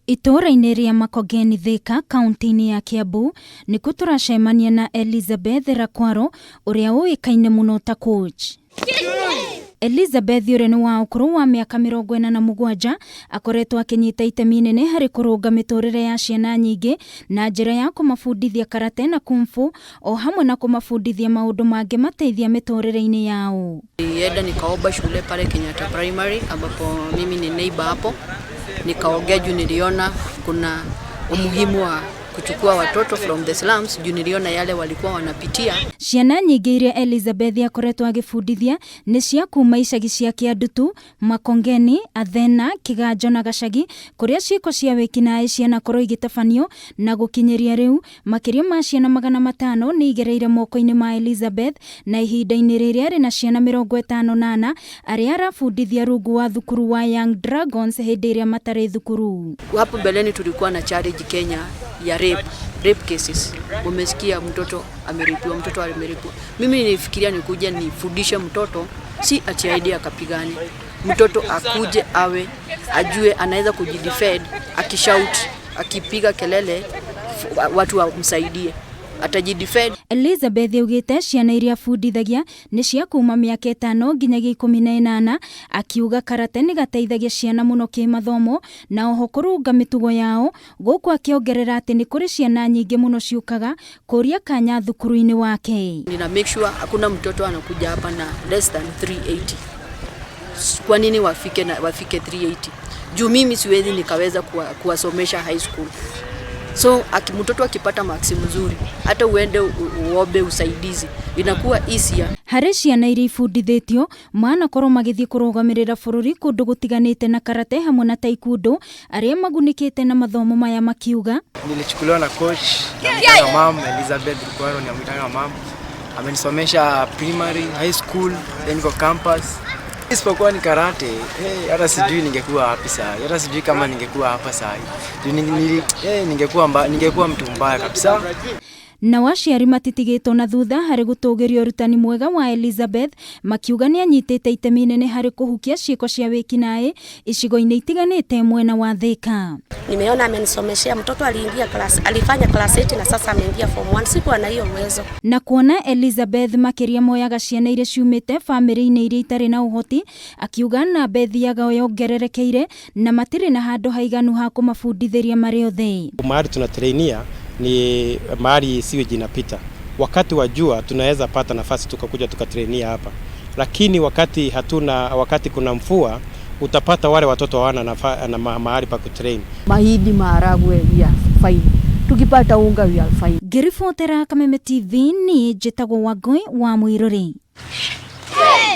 Itũũra-inĩ rĩa Makongeni Thika, kaunti-inĩ ya Kiambu, nĩkuo tũracemania na Elizabeth Rakwaro ũrĩa ũĩkaine mũno ta coach. Elizabeth ũrĩa nĩ wa ũkũrũ wa mĩaka 47 akoretwo akĩnyita itemi inene harĩ kũrũnga mĩtũrĩre ya ciana nyingĩ na njĩra ya kũmabundithia karate na kung fu o hamwe na kũmabundithia maũndũ mangĩmateithia mĩtũrĩre-inĩ yao. Nilienda nikaomba shule pale Kenyatta Primary ambapo mimi ni neighbor hapo, nikaongea juu niliona kuna umuhimu wa kuchukua watoto from the slums juu niliona yale walikuwa wanapitia. Ciana nyingĩ iria Elizabeth akoretwo agĩbundithia nĩ cia kuma icagi cia Kĩandutu, Makongeni, Athena, Kĩganjo na Gacagi kũrĩa ciĩko cia wĩkinaĩ cianakorwo igĩtabanio na gũkinyĩria rĩu makĩria ma ciana 500 nĩ igereire moko-inĩ ma Elizabeth na ihinda-inĩ rĩrĩ arĩ na ciana 54 arĩa arabundithia rungu wa thukuru wa Young Dragons hĩndĩ ĩrĩa matarĩ thukuru. Hapo mbeleni tulikuwa na challenge Kenya ya rape cases. Umesikia mtoto ameripiwa, mtoto ameripiwa. Mimi nilifikiria nikuje nifundishe mtoto, si ati aende akapigane. Mtoto akuje awe ajue anaweza kujidefend, akishout, akipiga kelele watu wamsaidie, atajidefend. Elizabeth augĩte ciana iria abundithagia nĩ cia kuma mĩaka 5 nginyagia 18, akiuga karate nĩ gateithagia ciana mũno kĩmathomo na oho kũrũnga mĩtugo yao, gũkũ akĩongerera atĩ nĩ kũrĩ ciana nyingĩ mũno ciũkaga kũria kanya thukuru-inĩ wake. Nina make sure hakuna mtoto anakuja hapa na less than 380. Kwa nini wafike 380? Juu mimi siwezi nikaweza kuwasomesha high school. So mtoto akipata marks mzuri, hata uende uombe usaidizi, inakuwa easier. Harĩ ciana iria ibundithĩtio manakorwo magĩthiĩ kũrũgamĩrĩra bũrũri kũndũ gũtiganĩte na karate hamwe na taekwondo, arĩa magunĩkĩte na mathomo maya makiuga, Nilichukuliwa na coach namwitanga mam Elizabeth Rukwaro, namwitanga mam. Amenisomesha primary, high school, then niko campus. Isipokuwa ni karate, hey, hata sijui ningekuwa wapi saa hii, hata sijui kama ningekuwa hapa saa hii. Ningekuwa mtu mbaya kabisa. Nao aciari matitigĩtwo na thutha harĩ gũtũgĩria ũrutani mwega wa Elizabeth, makiuga nĩ anyitĩte itemi inene harĩ kũhukia ciĩko cia wĩkinaĩ icigo-inĩ itiganĩte mwena wa Thika. Nimeona amenisomeshea, mtoto aliingia class, alifanya class 8 na sasa ameingia form 1, sikuwa na hiyo uwezo. Na kuona Elizabeth makĩria moyaga ciana iria ciumĩte bamĩrĩ-inĩ iria itarĩ na ũhoti, akiuga namba ĩthiaga yongererekeire na matirĩ na handũ haiganu ha kũmabundithĩria marĩ othe. Mahali tunatrainia ni mahali sewage inapita. Wakati wa jua tunaweza pata nafasi tukakuja tukatrainia hapa. Lakini wakati hatuna, wakati kuna mvua utapata wale watoto hawana na mahali pa kutrain. Mahindi, maharagwe, we are fine. Tukipata unga we are fine. Ngĩribotera Kameme TV ni njĩtagwo Wangũi wa Mũirũrĩ.